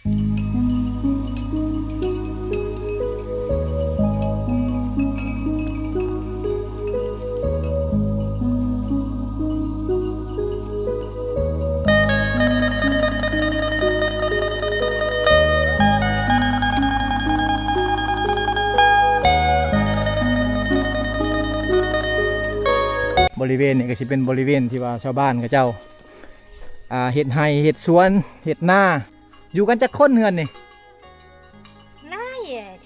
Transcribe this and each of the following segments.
ບໍລິເວນນີ້ກໍຊິເປັນບໍລິເວນທີ່ວ່າຊາວບ້ານເຂົາເຈົ້າ ອ່າ ເຮັດໄຮ່ເຮັດສວນເຮັດນາ. ຢູ່ກັນຈັກຄົນເຮືອນນີ້? ຫຼາຍ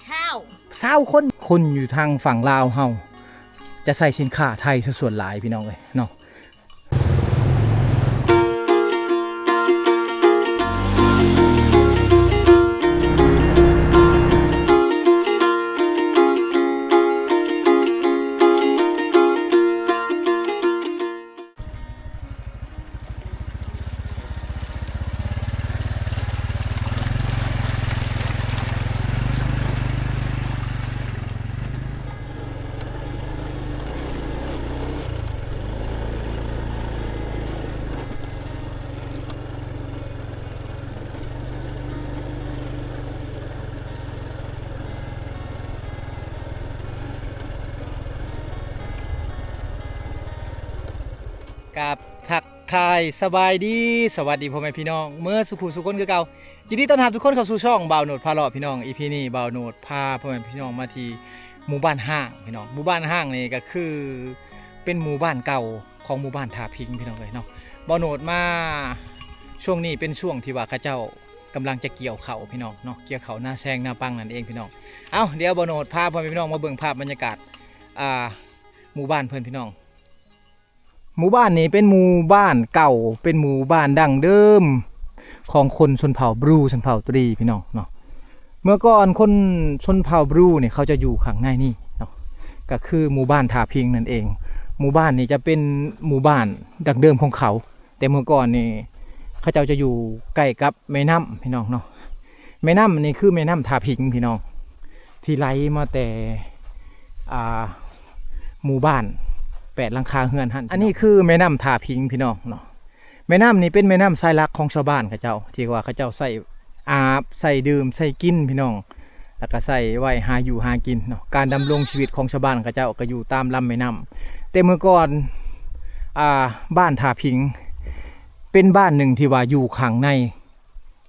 ຊາວ ຊາວຄົນ. ຄົນຢູ່ທາງຝັ່ງລາວເຮົາຈະໃຊ້ສິນຄ້າໄທຊະສ່ວນຫຼາຍ ພີ່ນ້ອງເອີຍເນາະ. ກາບທັກທາຍສະບາຍດີ ສະຫວັດດີພໍ່ແມ່ພີ່ນ້ອງເໝິດສູ່ຜູ້ສູ່ຄົນຄືເກົ່າ. ຍິນດີຕ້ອນຮັບທຸກຄົນເຂົ້າສູ່ຊ່ອງບ່າວໂນດພາເລາະ ພີ່ນ້ອງ. ອີພີນີ້ບ່າວໂນດພາພໍ່ແມ່ພີ່ນ້ອງມາທີ່ໝູ່ບ້ານຮ້າງ ພີ່ນ້ອງ. ໝູ່ບ້ານຮ້າງນີ້ກໍຄືເປັນໝູ່ບ້ານເກົ່າຂອງໝູ່ບ້ານທ່າພິງ ພີ່ນ້ອງເອີຍເນາະ. ບ່າວໂນດມາຊ່ວງນີ້ເປັນຊ່ວງທີ່ວ່າເຂົາເຈົ້າກຳລັງຈະກ່ຽວເຂົ້າ ພີ່ນ້ອງເນາະ, ກ່ຽວເຂົ້ານາແຊງນາປັງນັ້ນເອງ ພີ່ນ້ອງ. ເອົ້າ ດຽວບ່າວໂນດພາພໍ່ແມ່ພີ່ນ້ອງມາເບິ່ງພາບບັນຍາກາດ ອ່າ ໝູ່ບ້ານເພິ່ນ ພີ່ນ້ອງ. ໝູ່ບ້ານນີ້ເປັນໝູ່ບ້ານເກົ່າ ເປັນໝູ່ບ້ານດັ້ງເດີມຂອງຄົນຊົນເຜົ່າບຣູ ຊົນເຜົ່າຕະລີ ພີ່ນ້ອງເນາະ. ເມື່ອກ່ອນຄົນຊົນເຜົ່າບຣູນີ້ເຂົາຈະຢູ່ຂ້າງໃນນີ້ເນາະ ກໍຄືໝູ່ບ້ານທ່າພິງນັ້ນເອງ. ໝູ່ບ້ານນີ້ຈະເປັນໝູ່ບ້ານດັ້ງເດີມຂອງເຂົາ. ແຕ່ເມື່ອກ່ອນນີ້ເຂົາເຈົ້າຈະຢູ່ໃກ້ກັບແມ່ນ້ຳ ພີ່ນ້ອງເນາະ. ແມ່ນ້ຳນີ້ຄືແມ່ນ້ຳທ່າພິງ ພີ່ນ້ອງ ທີ່ໄຫຼມາແຕ່ ອ່າ ໝູ່ບ້ານແປດຫຼັງຄາເຮືອນຫັ້ນ. ອັນນີ້ຄືແມ່ນ້ຳທ່າພິງ ພີ່ນ້ອງເນາະ. ແມ່ນ້ຳນີ້ເປັນແມ່ນ້ຳສາຍຫຼັກຂອງຊາວບ້ານເຂົາເຈົ້າ ທີ່ວ່າເຂົາເຈົ້າໃຊ້ອາບ ໃຊ້ດື່ມ ໃຊ້ກິນ ພີ່ນ້ອງ. ແລ້ວກໍໃຊ້ໄວ້ຫາຢູ່ຫາກິນເນາະ. ການດຳລົງຊີວິດຂອງຊາວບ້ານເຂົາເຈົ້າກໍຢູ່ຕາມລຳແມ່ນ້ຳ. ແຕ່ເມື່ອກ່ອນ ອ່າ ບ້ານທ່າພິງເປັນບ້ານໜຶ່ງທີ່ວ່າຢູ່ຂ້າງໃນ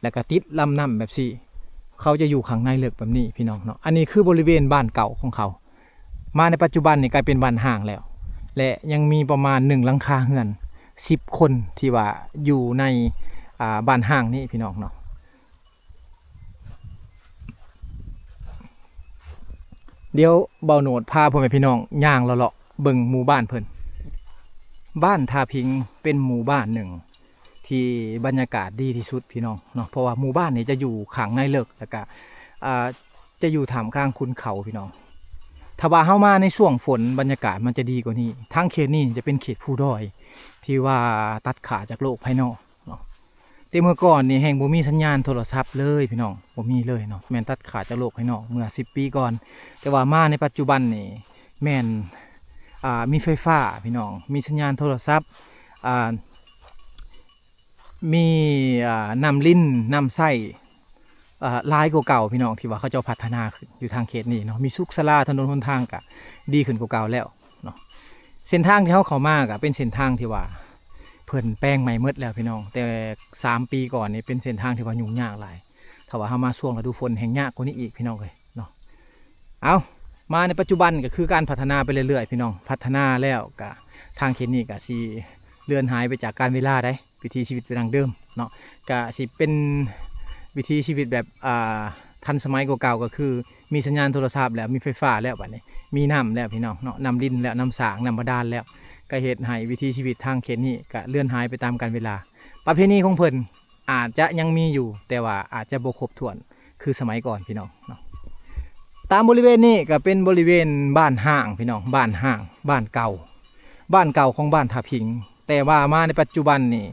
ແລ້ວກໍຕິດລຳນ້ຳແບບຊີ້ ເຂົາຈະຢູ່ຂ້າງໃນເລິກແບບນີ້ ພີ່ນ້ອງເນາະ. ອັນນີ້ຄືບໍລິເວນບ້ານເກົ່າຂອງເຂົາ. ມາໃນປັດຈຸບັນນີ້ກາຍເປັນບ້ານຮ້າງແລ້ວ ແລະ ຍັງມີປະມານໜຶ່ງຫຼັງຄາເຮືອນ ສິບຄົນທີ່ວ່າຢູ່ໃນ ອ່າ ບ້ານຮ້າງນີ້ ພີ່ນ້ອງເນາະ. ດຽວບ່າວໂນດພາພໍ່ແມ່ພີ່ນ້ອງຍ່າງເລາະໆເບິ່ງໝູ່ບ້ານເພິ່ນ. ບ້ານທ່າພິງເປັນໝູ່ບ້ານໜຶ່ງທີ່ບັນຍາກາດດີທີ່ສຸດ ພີ່ນ້ອງເນາະ, ເພາະວ່າໝູ່ບ້ານນີ້ຈະຢູ່ຂ້າງໃນເລິກ ແລ້ວກະ ອ່າ ຈະຢູ່ທ່າມກາງຂຸນເຂົາ ພີ່ນ້ອງ. ຖ້າວ່າເຮົາມາໃນຊ່ວງຝົນ ບັນຍາກາດມັນຈະດີກວ່ານີ້. ທາງເຂດນີ້ຈະເປັນເຂດພູດອຍ ທີ່ວ່າຕັດຂາດຈາກໂລກພາຍນອກເນາະ. ແຕ່ເມື່ອກ່ອນນີ້ແຮ່ງບໍ່ມີສັນຍານໂທລະສັບເລີຍ ພີ່ນ້ອງ, ບໍ່ມີເລີຍເນາະ, ແມ່ນຕັດຂາດຈາກໂລກພາຍນອກເມື່ອສິບປີກ່ອນ. ແຕ່ວ່າມາໃນປັດຈຸບັນນີ້ແມ່ນ ອ່າ ມີໄຟຟ້າ ພີ່ນ້ອງ, ມີສັນຍານໂທລະສັບ ອ່າ ມີ ອ່າ ນ້ຳລິນ ນ້ຳໃຊ້ ອ່າ ຫຼາຍກວ່າເກົ່າ ພີ່ນ້ອງ, ທີ່ວ່າເຂົາເຈົ້າພັດທະນາຂຶ້ນຢູ່ທາງເຂດນີ້ເນາະ. ມີສຸກສາລາ ຖະໜົນຫົນທາງກະດີຂຶ້ນກວ່າເກົ່າແລ້ວເນາະ. ເສັ້ນທາງທີ່ເຮົາເຂົ້າມາກະເປັນເສັ້ນທາງທີ່ວ່າເພິ່ນແປງໃໝ່ໝົດແລ້ວ ພີ່ນ້ອງ, ແຕ່ສາມປີກ່ອນນີ້ເປັນເສັ້ນທາງທີ່ວ່າຫຍຸ້ງຍາກຫຼາຍ. ຖ້າວ່າເຮົາມາຊ່ວງລະດູຝົນແຮ່ງຍາກກວ່ານີ້ອີກ ພີ່ນ້ອງເອີຍເນາະ. ເອົ້າ ມາໃນປັດຈຸບັນກໍຄືການພັດທະນາໄປເລື້ອຍໆ ພີ່ນ້ອງ, ພັດທະນາແລ້ວກະທາງເຂດນີ້ກະຊິເລືອນຫາຍໄປຈາກການເວລາໃດ໋. ວິຖີຊີວິດແບບດັ້ງເດີມເນາະ ກະຊິເປັນວິຖີຊີວິດແບບ ອ່າ ທັນສະໄໝກວ່າເກົ່າ, ກໍຄືມີສັນຍານໂທລະສັບແລ້ວ ມີໄຟຟ້າແລ້ວ, ບາດນີ້ມີນ້ຳແລ້ວ ພີ່ນ້ອງເນາະ, ນ້ຳລິນແລ້ວ ນ້ຳສາງ ນ້ຳບາດານແລ້ວ, ກະເຮັດໃຫ້ວິຖີຊີວິດທາງເຂດນີ້ກະເລືອນຫາຍໄປຕາມການເວລາ. ປະເພນີຂອງເພິ່ນອາດຈະຍັງມີຢູ່ ແຕ່ວ່າອາດຈະບໍ່ຄົບຖ້ວນຄືສະໄໝກ່ອນ ພີ່ນ້ອງເນາະ. ຕາມບໍລິເວນນີ້ກະເປັນບໍລິເວນບ້ານຮ້າງ ພີ່ນ້ອງ, ບ້ານຮ້າງ ບ້ານເກົ່າ ບ້ານເກົ່າຂອງບ້ານທ່າພິງ. ແຕ່ວ່າມາໃນປັດຈຸບັນນີ້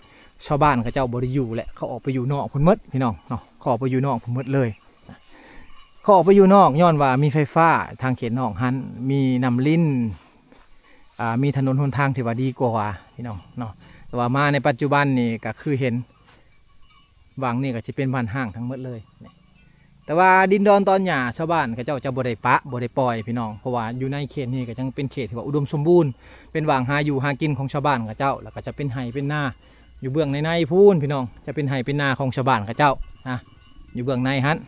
ຊາວບ້ານເຂົາເຈົ້າບໍ່ໄດ້ຢູ່ແລ້ວ, ເຂົາອອກໄປຢູ່ນອກພຸ້ນໝົດ ພີ່ນ້ອງເນາະ, ເຂົາອອກໄປຢູ່ນອກພຸ້ນໝົດເລີຍ. ເຂົາອອກໄປຢູ່ນອກຍ້ອນວ່າມີໄຟຟ້າທາງເຂດນອກຫັ້ນ, ມີນ້ຳລິນ, ອ່າ ມີຖະໜົນຫົນທາງທີ່ວ່າດີກວ່າ ພີ່ນ້ອງເນາະ. ແຕ່ວ່າມາໃນປັດຈຸບັນນີ້ກໍຄືເຫັນ ວັງນີ້ກໍຊິເປັນບ້ານຮ້າງທັງໝົດເລີຍ. ແຕ່ວ່າດິນດອນຕອນຫຍ້າຊາວບ້ານເຂົາເຈົ້າຈະບໍ່ໄດ້ປະ ບໍ່ໄດ້ປ່ອຍພີ່ນ້ອງ, ເພາະວ່າຢູ່ໃນເຂດນີ້ກໍຍັງເປັນເຂດທີ່ວ່າອຸດົມສົມບູນ ເປັນຫວ່າງຫາຢູ່ຫາກິນຂອງຊາວບ້ານເຂົາເຈົ້າ, ແລ້ວກໍຈະເປັນໄຮ່ເປັນນາຢູ່ເບື້ອງໃນໆພຸ້ນພີ່ນ້ອງ, ຈະເປັນໄຮ່ເປັນນາຂອງຊາວບ້ານເຂົາເຈົ້ານະ ຢູ່ເບື້ອງໃນຫັ້ນ.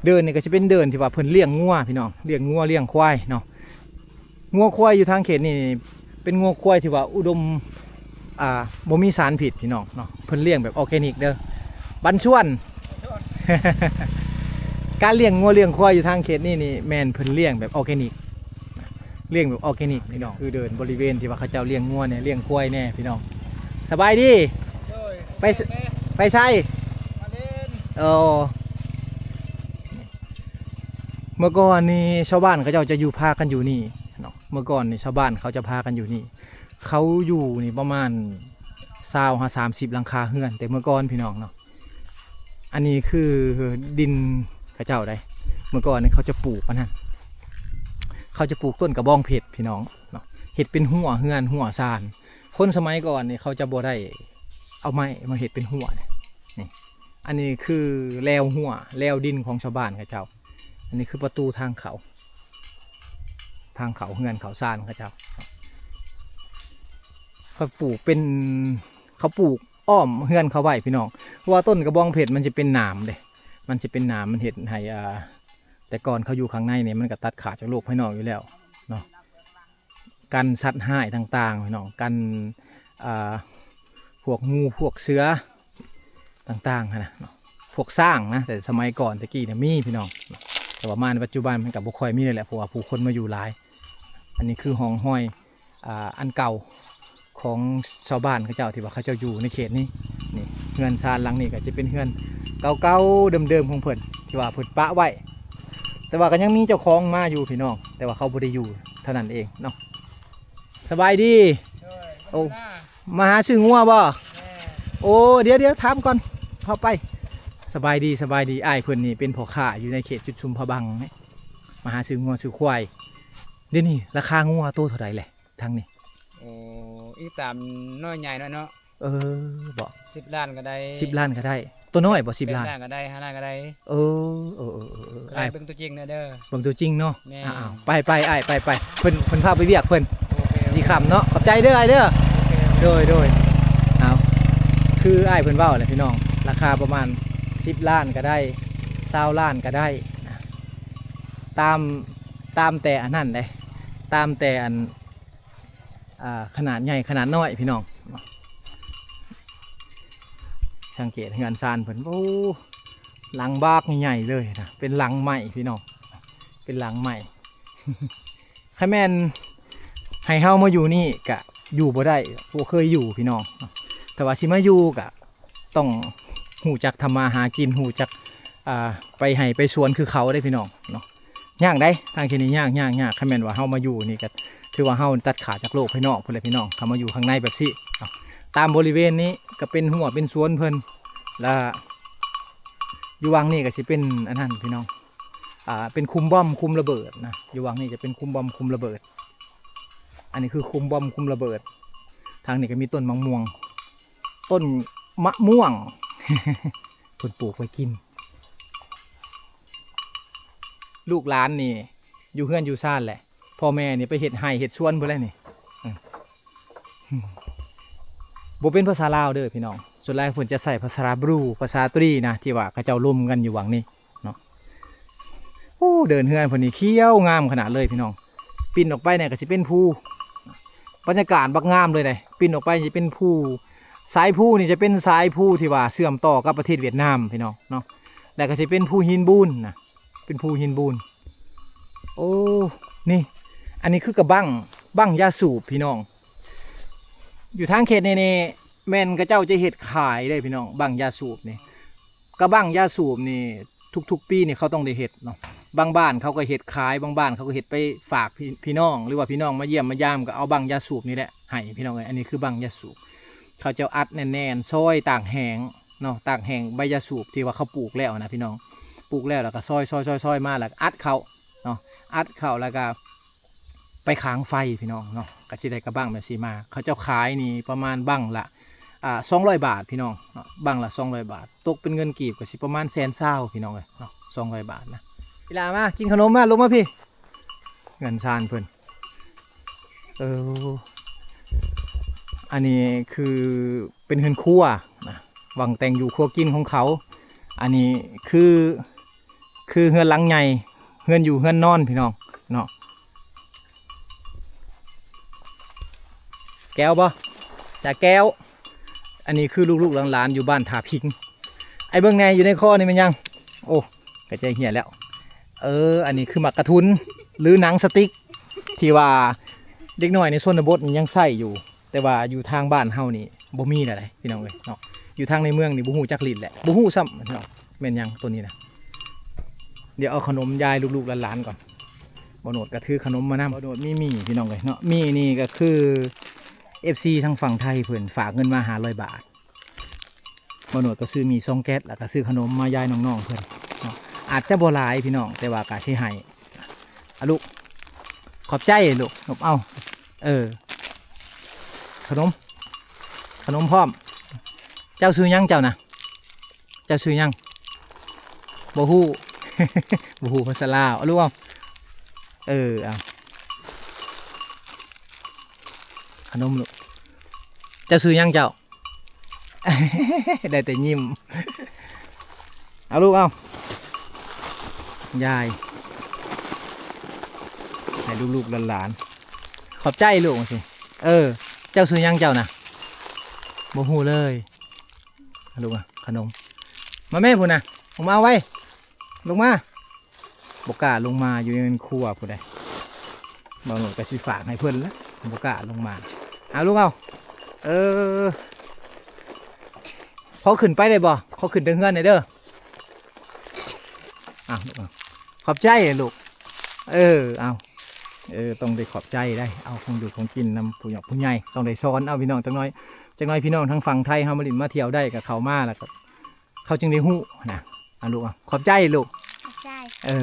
ເດີ່ນນີ້ກໍຊິເປັນເດີ່ນທີ່ວ່າເພິ່ນລ້ຽງງົວພີ່ນ້ອງ, ລ້ຽງງົວລ້ຽງຄວາຍເນາະ. ງົວຄວາຍຢູ່ທາງເຂດນີ້ເປັນງົວຄວາຍທີ່ວ່າອຸດົມ ອ່າ ບໍ່ມີສານພິດພີ່ນ້ອງເນາະ, ເພິ່ນລ້ຽງແບບອໍແກນິກເດີ. ບັນຊວນ ການລ້ຽງງົວລ້ຽງຄວາຍຢູ່ທາງເຂດນີ້ນີ້ແມ່ນເພິ່ນລ້ຽງແບບອໍແກນິກ, ລ້ຽງແບບອໍແກນິກພີ່ນ້ອງ. ຄືເດີ່ນບໍລິເວນທີ່ວ່າເຂົາເຈົ້າລ້ຽງງົວແດ່ ລ້ຽງຄວາຍແດ່ພີ່ນ້ອງ. ສະບາຍດີ. ໂດຍ ໄປ ໄປໃສ? ມາຫຼິ້ນ. ໂອ້ ເມື່ອກ່ອນນີ້ຊາວບ້ານເຂົາເຈົ້າຈະຢູ່ ພາກັນຢູ່ນີ້ເນາະ, ເມື່ອກ່ອນນີ້ຊາວບ້ານເຂົາຈະພາກັນຢູ່ນີ້. ເຂົາຢູ່ນີ້ປະມານຊາວຫາສາມສິບຫຼັງຄາເຮືອນ ແຕ່ເມື່ອກ່ອນພີ່ນ້ອງເນາະ. ອັນນີ້ຄືດິນເຂົາເຈົ້າໃດ໋, ເມື່ອກ່ອນນີ້ເຂົາຈະປູກອັນນັ້ນ ເຂົາຈະປູກຕົ້ນກະບອງເພັດພີ່ນ້ອງເນາະ, ເຮັດເປັນຮົ້ວເຮືອນຮົ້ວຊານ. ຄົນສະໄໝກ່ອນນີ້ເຂົາຈະບໍ່ໄດ້ເອົາໄມ້ມາເຮັດເປັນຮົ້ວນີ້. ນີ້ ອັນນີ້ຄືແລວຮົ້ວ ແລວດິນຂອງຊາວບ້ານເຂົາເຈົ້າ. ອັນນີ້ຄືປະຕູທາງເຂົ້າ ທາງເຂົ້າເຮືອນເຂົ້າຊານເຂົາເຈົ້າ. ເຂົາປູກເປັນ ເຂົາປູກອ້ອມເຮືອນເຂົາໄວ້ພີ່ນ້ອງ, ເພາະວ່າຕົ້ນກະບອງເພັດມັນຊິເປັນໜາມເດ້, ມັນຊິເປັນໜາມ ມັນເຮັດໃຫ້ ອ່າ ແຕ່ກ່ອນເຂົາຢູ່ຂ້າງໃນນີ້ ມັນກໍຕັດຂາດຈາກໂລກພາຍນອກຢູ່ແລ້ວເນາະ. ກັນສັດຮ້າຍຕ່າງໆ ພີ່ນ້ອງ, ກັນ ອ່າ ພວກງູພວກເສືອຕ່າງໆຫັ້ນນະເນາະ, ພວກຊ້າງນະ. ແຕ່ສະໄໝກ່ອນແຕ່ກີ້ນະມີພີ່ນ້ອງ, ແຕ່ວ່າມາໃນປັດຈຸບັນມັນກໍບໍ່ຄ່ອຍມີແລ້ວແຫຼະ ເພາະວ່າຜູ້ຄົນມາຢູ່ຫຼາຍ. ອັນນີ້ຄືຮ່ອງຮອຍ ອ່າ ອັນເກົ່າຂອງຊາວບ້ານເຂົາເຈົ້າ ທີ່ວ່າເຂົາເຈົ້າຢູ່ໃນເຂດນີ້. ນີ້ເຮືອນຊານຫຼັງນີ້ກໍຈະເປັນເຮືອນເກົ່າໆເດີມໆຂອງເພິ່ນ ທີ່ວ່າເພິ່ນປະໄວ້, ແຕ່ວ່າກໍຍັງມີເຈົ້າຂອງມາຢູ່ພີ່ນ້ອງ, ແຕ່ວ່າເຂົາບໍ່ໄດ້ຢູ່ເທົ່ານັ້ນເອງເນາະ. ສະບາຍດີ. ໂດຍ. ໂອ້ ມາຫາຊື້ງົວບໍ່? ແມ່ນ. ໂອ້ ດຽວໆ ຖາມກ່ອນ ເຂົ້າໄປ. ສະບາຍດີ ສະບາຍດີ. ອ້າຍເພິ່ນນີ້ເປັນພໍ່ຄ້າຢູ່ໃນເຂດຈຸດຊຸມພະບັງນີ້, ມາຫາຊື້ງົວຊື້ຄວາຍ. ດຽວນີ້ລາຄາງົວໂຕເທົ່າໃດແຫຼະທາງນີ້? ໂອ້ ອີງຕາມນ້ອຍໃຫຍ່ເນາະ. ເອີ ບໍ່ ສິບລ້ານກໍໄດ້ ສິບລ້ານກໍໄດ້. ໂຕນ້ອຍບໍ່ ສິບລ້ານ? ແປດລ້ານກໍໄດ້ ຫ້າລ້ານກໍໄດ້. ເອີ ເອີ ເອີ ເອີ ເອີ ອ້າຍ ອ້າຍເບິ່ງຕົວຈິງແດ່ເດີ. ເບິ່ງຕົວຈິງເນາະ. ແມ່ນ. ອ້າວ ໄປ ໄປ ອ້າຍ ໄປ ໄປ. ເພິ່ນ ເພິ່ນພາໄປວຽກເພິ່ນ. ໂອເຄ ຊິຄ່ຳເນາະ. ຂອບໃຈເດີອ້າຍເດີ. ໂອເຄ ໂດຍ ໂດຍ. ເອົາ ຄືອ້າຍເພິ່ນເວົ້າແຫຼະພີ່ນ້ອງ, ລາຄາປະມານສິບລ້ານກໍໄດ້ ຊາວລ້ານກໍໄດ້ນະ, ຕາມ ຕາມແຕ່ອັນນັ້ນເດ້ ຕາມແຕ່ອັນ ອ່າ ຂະໜາດໃຫຍ່ຂະໜາດນ້ອຍພີ່ນ້ອງ. ສັງເກດເຮືອນຊານເພິ່ນ ໂອ້ ຫຼັງບາກໃຫຍ່ເລີຍນະ, ເປັນຫຼັງໄມ້ພີ່ນ້ອງ ເປັນຫຼັງໄມ້. ຄັນແມ່ນໃຫ້ເຮົາມາຢູ່ນີ້ກະຢູ່ບໍ່ໄດ້ ບໍ່ເຄີຍຢູ່ພີ່ນ້ອງ, ແຕ່ວ່າຊິມາຢູ່ກະ ຕ້ອງຮູ້ຈັກທຳມາຫາກິນ ຮູ້ຈັກ ອ່າ ໄປໄຮ່ໄປສວນຄືເຂົາເດ້ພີ່ນ້ອງເນາະ. ຍາກໃດ໋ ທາງທີ່ນີ້ຍາກ ຍາກ ຍາກ. ຄັນແມ່ນວ່າເຮົາມາຢູ່ນີ້ກໍຖືວ່າເຮົາຕັດຂາດຈາກໂລກພາຍນອກພຸ້ນແຫຼະພີ່ນ້ອງ, ເຮົາມາຢູ່ຂ້າງໃນແບບຊີ້ເນາະ. ຕາມບໍລິເວນນີ້ກໍເປັນຮົ້ວເປັນສວນເພິ່ນ ແລະຢູ່ວັງນີ້ກໍຊິເປັນອັນນັ້ນພີ່ນ້ອງ, ອ່າ ເປັນຄຸມບອມຄຸມລະເບີດນະ, ຢູ່ວັງນີ້ຈະເປັນຄຸມບອມຄຸມລະເບີດ. ອັນນີ້ຄືຄຸມບອມຄຸມລະເບີດ. ທາງນີ້ກໍມີຕົ້ນມະມ່ວງ ຕົ້ນມະມ່ວງ ເພິ່ນປູກໄວ້ກິນ. ລູກຫຼານນີ້ຢູ່ເຮືອນຢູ່ຊານແຫຼະ, ພໍ່ແມ່ນີ້ໄປເຮັດໄຮ່ເຮັດສວນພຸ້ນແຫຼະນີ້. ອືມ ບໍ່ເປັນພາສາລາວເດີພີ່ນ້ອງ, ສ່ວນຫຼາຍເພິ່ນຈະໃຊ້ພາສາບຣູ ພາສາຕຣີນະ ທີ່ວ່າເຂົາເຈົ້າລົມກັນຢູ່ຫວ່າງນີ້ເນາະ. ໂອ້ ເດີ່ນເຮືອນເພິ່ນນີ້ຂຽວງາມຂະໜາດເລີຍພີ່ນ້ອງ. ປິ່ນອອກໄປນີ້ກໍຊິເປັນພູ ບັນຍາກາດບັກງາມເລີຍເດ້. ປິ່ນອອກໄປຊິເປັນພູ ສາຍພູນີ້ຈະເປັນສາຍພູທີ່ວ່າເຊື່ອມຕໍ່ກັບປະເທດຫວຽດນາມພີ່ນ້ອງເນາະ, ແລ້ວກໍຊິເປັນພູຫີນບູນນະ, ເປັນພູຫີນບູນ. ໂອ້ ນີ້ ອັນນີ້ຄືກະບັ້ງ ບັ້ງຢາສູບພີ່ນ້ອງ. ຢູ່ທາງເຂດນີ້ນີ້ແມ່ນເຂົາເຈົ້າຈະເຮັດຂາຍເດ້ພີ່ນ້ອງ, ບັ້ງຢາສູບນີ້. ກະບັ້ງຢາສູບນີ້ທຸກໆປີນີ້ເຂົາຕ້ອງໄດ້ເຮັດເນາະ. ບາງບ້ານເຂົາກໍເຮັດຂາຍ, ບາງບ້ານເຂົາກໍເຮັດໄປຝາກພີ່ ພີ່ນ້ອງ ຫຼືວ່າພີ່ນ້ອງມາຢ້ຽມມາຢາມກໍເອົາບັ້ງຢາສູບນີ້ແຫຼະໃຫ້ພີ່ນ້ອງເອີຍ. ອັນນີ້ຄືບັ້ງຢາສູບ ເຂົາເຈົ້າອັດແໜ້ນໆ ຊອຍຕາກແຫ້ງເນາະ, ຕາກແຫ້ງໃບຢາສູບທີ່ວ່າເຂົາປູກແລ້ວນະພີ່ນ້ອງ, ປູກແລ້ວ ແລ້ວກໍຊອຍໆໆໆມາ ແລ້ວກໍອັດເຂົ້າເນາະ, ອັດເຂົ້າ ແລ້ວກໍ ໄປຂາງໄຟພີ່ນ້ອງເນາະ, ກໍຊິໄດ້ກະບັ້ງແບບຊີ້ມາ. ເຂົາເຈົ້າຂາຍນີ້ປະມານບັ້ງລະ ອ່າ ສອງຮ້ອຍບາດພີ່ນ້ອງເນາະ ບັ້ງລະສອງຮ້ອຍບາດ ຕົກເປັນເງິນກີບກໍຊິປະມານແສນຊາວພີ່ນ້ອງເອີຍເນາະ ສອງຮ້ອຍບາດນະ. ອີຫຼ້າມາກິນຂະໜົມ ມາ ລົງມາພີ້ ເຮືອນຊານເພິ່ນ. ເອີ ອັນນີ້ຄືເປັນເຮືອນຄົວນະ ຫວ່າງແຕ່ງຢູ່ຄົວກິນຂອງເຂົາ. ອັນນີ້ຄື ຄືເຮືອນຫຼັງໃຫຍ່ ເຮືອນຢູ່ເຮືອນນອນພີ່ນ້ອງເນາະ. ແກ້ວບໍ່? ຈາແກ້ວ. ອັນນີ້ຄືລູກໆຫຼານໆຢູ່ບ້ານທ່າພິງ. ໄອ້ເບິ່ງແດ່ ຢູ່ໃນຄໍນີ້ແມ່ນຫຍັງ? ໂອ້ ກະໃຈເຫ່ຍແລ້ວ. ເອີ ອັນນີ້ຄືໝາກກະທຸນ ຫຼືໜັງສະຕິກ ທີ່ວ່າເດັກນ້ອຍໃນຊົນນະບົດນີ້ຍັງໃຊ້ຢູ່ ແຕ່ວ່າຢູ່ທາງບ້ານເຮົານີ້ບໍ່ມີແລ້ວເດ້ພີ່ນ້ອງເອີຍເນາະ. ຢູ່ທາງໃນເມືອງນີ້ບໍ່ຮູ້ຈັກຫຼິ້ນແຫຼະ ບໍ່ຮູ້ຊ້ຳເນາະ. ແມ່ນຫຍັງໂຕນີ້ນະ? ດຽວເອົາຂະໜົມຢາຍລູກໆຫຼານໆກ່ອນ. ບ່າວໂນດກໍຖືຂະໜົມມານຳ. ບ່າວໂນດມີໝີ່ພີ່ນ້ອງເອີຍເນາະ. ໝີ່ນີ້ກໍຄືເອັຟຊີທາງຝັ່ງໄທເພິ່ນຝາກເງິນມາຫ້າຮ້ອຍບາດ. ບ່າວໂນດກໍຊື້ໝີ່ສອງແກັດ ແລ້ວກໍຊື້ຂະໜົມມາຢາຍນ້ອງໆເພິ່ນເນາະ. ອາດຈະບໍ່ຫຼາຍພີ່ນ້ອງ ແຕ່ວ່າກໍຊິໃຫ້. ອາລູກ ຂອບໃຈລູກ ນົບເອົາ. ເອີ ຂະໜົມ ຂະໜົມພ້ອມ. ເຈົ້າຊື່ຫຍັງເຈົ້ານະ? ເຈົ້າຊື່ຫຍັງ? ບໍ່ຮູ້ ບໍ່ຮູ້ພາສາລາວ. ເອົາລູກເອົາ. ເອີ ເອົາ ຂະໜົມລູກ. ເຈົ້າຊື່ຫຍັງເຈົ້າ? ໄດ້ແຕ່ຍິ້ມ. ເອົາລູກເອົາ. ຢາຍ ໃຫ້ລູກໆຫຼານໆ. ຂອບໃຈລູກ ວ່າຊີ້. ເອີ ເຈົ້າຊື່ຫຍັງເຈົ້ານະ? ບໍ່ຮູ້ເລີຍ. ລູກອະ ຂະໜົມ ມາແມ່ພຸ້ນນະ ລົງມາເອົາໄວ ລົງມາ. ບໍ່ກ້າລົງມາ ຢູ່ໃນເຮືອນຄົວພຸ້ນໃດ. ບ່າວໂນດກໍຊິຝາກໃຫ້ເພິ່ນລະ ບໍ່ກ້າລົງມາ. ເອົາລູກເອົາ. ເອີ ຂໍຂຶ້ນໄປໄດ້ບໍ່? ຂໍຂຶ້ນເທິງເຮືອນແດ່ເດີ. ເອົາລູກເອົາ. ຂອບໃຈລູກ. ເອີ ເອົາ ເອີ ຕ້ອງໄດ້ຂອບໃຈໄດ໋ ເອົາຂອງຢູ່ຂອງກິນນຳຜູ້ໃຫຍ່ ຜູ້ໃຫຍ່ ຕ້ອງໄດ້ສອນເອົາພີ່ນ້ອງ. ຈັກໜ້ອຍ ຈັກໜ້ອຍພີ່ນ້ອງທາງຝັ່ງໄທເຮົາມາຫຼິ້ນມາທ່ຽວໄດ້ ກໍເຂົ້າມາແລ້ວກໍເຂົາຈຶ່ງໄດ້ຮູ້ນະ. ເອົາລູກເອົາ. ຂອບໃຈລູກ. ຂອບໃຈ. ເອີ